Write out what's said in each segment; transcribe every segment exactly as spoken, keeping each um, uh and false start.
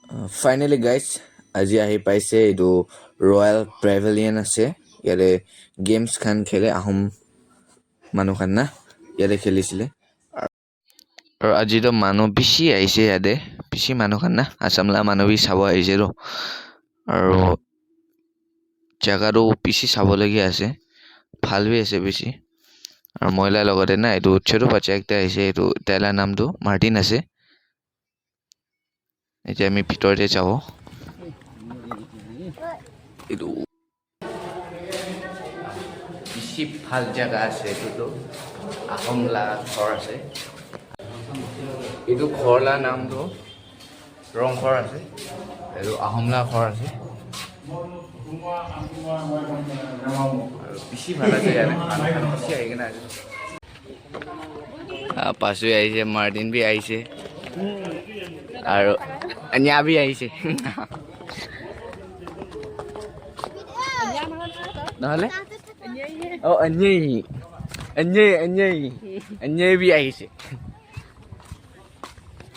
Uh, finally guys, aji ahi paise etu Royal Pavilion ase. Yate games khan khele Ahom manu khan na yate khelisile. Aru aji toh manu bishi ahise yate, bishi manu khan na Assam la manu bi sabo ahise toh. Aru jaga toh bishi sabo laga ase, bhal bi ase bishi. Aru moi la logate na etu chotu bacha ekta ahise, etu tai la naam toh Martin ase. Etia ami bhitor te jabo. Etu bishi bhal jaga ase etu tu. Ahom la ghor ase. Etu ghor la naam tu Rong ghor ase. Etu Ahom la ghor ase. Aru bishi bhal ase yate. Manu khan bishi ahi kena ase. Ah, Pasu ahise, Martin bi ahise. Aru Anya bi ahise. Nahole? Oh, Anya. Anya, Anya. Anya bi ahise.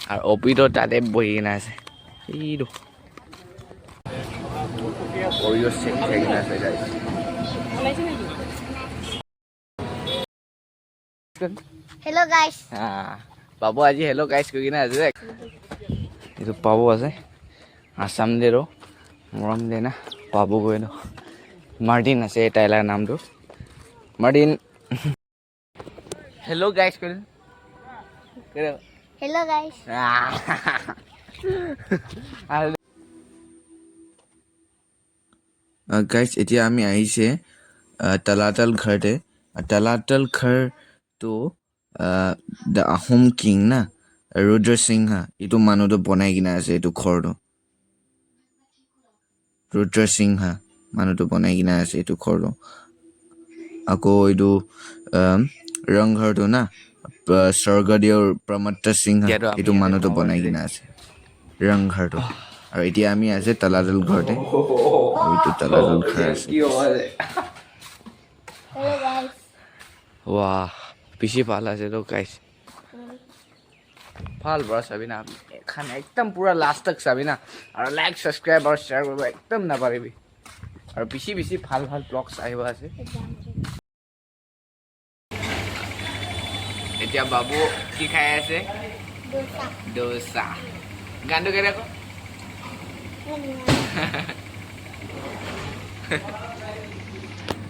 Aru Opi toh tate bohi kena ase. Etu. Oreo shake khai kena ase, guys. Hello guys. Ah, Babu aji hello guys koi kena ase de. Etu Babu ase. Assam de ro. Morom de na. Babu koi no. Martin ase tai la naam tu. Martin. Hello guys koi. Hello. Hello guys. Ah. Ah, guys, etia ami ahise, ah, Talatal Ghar te. Ah, Talatal Ghar tu, ah, the Ahom king na, Rudra Singha, etu manu tu bonai kena ase etu ghor tu. Rudra Singha, manu tu bonai kena ase etu ghor tu. Ako etu, um, Rang Ghar tu na, ah, Swargadeo Pramatta Singha, etu manu tu bonai kena ase. Rang Ghar tu. Aru etia ami ase Talatal Ghar te. Aru etu Talatal Ghar ase. Hello guys. Wah, bishi bhal ase to guys. Bhal para sabi na. Khan ekdam pura last tak sabi na. Aru like, subscribe aru share koribo ekdam naparibi. Aru bishi bishi bhal bhal vlogs ahibo ase. Etia Babu ki khai ase? Dosa. Dosa. Gandu kere ko?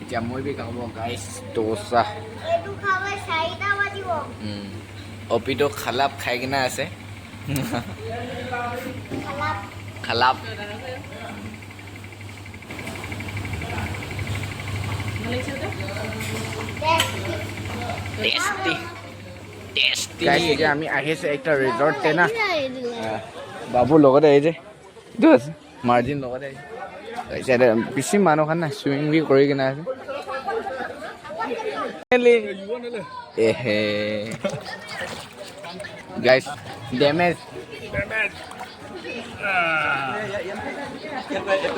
Etia moi bi khabo, guys, dosa. Etu khabo, charita bajibo. Hmm. Opi to khalap khai kena ase. Khalap. Khalap. Tasty. Tasty. Guys, etia ami ahi ase ekta resort te na. Ah, Babu logot ahise. Etu ase. Martin logot ahise. Etia bishi manu khan na swimming bi kori kena ase. Ehe. Guys, damage.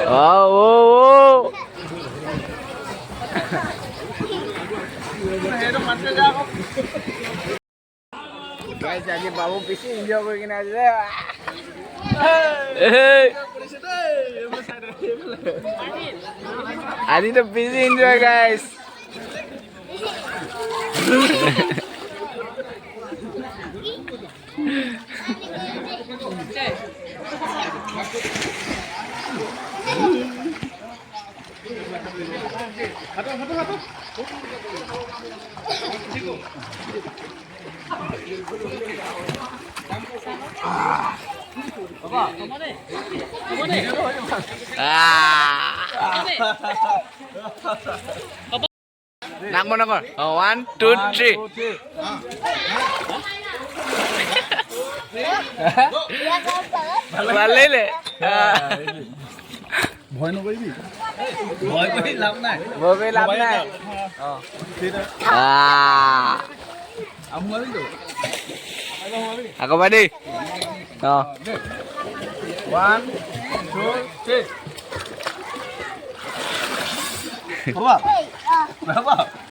Oh, oh, oh. Guys, aji Babu bishi enjoy kori kena ase. Hey. Aji to bishi enjoy, guys. Ah. Nangbo nangbo. Oh, one, two, three. Bhal le le. Ah. ভয় নকৰিবি। ভয় কৰি লাভ নাই। ভয় কৰি লাভ নাই। অ। ঠিক আছে। আহ। আৰু নোৱাৰিলো। আকৌ মাৰি দেই। অ। One, two, three. হ'ব? হ'ব?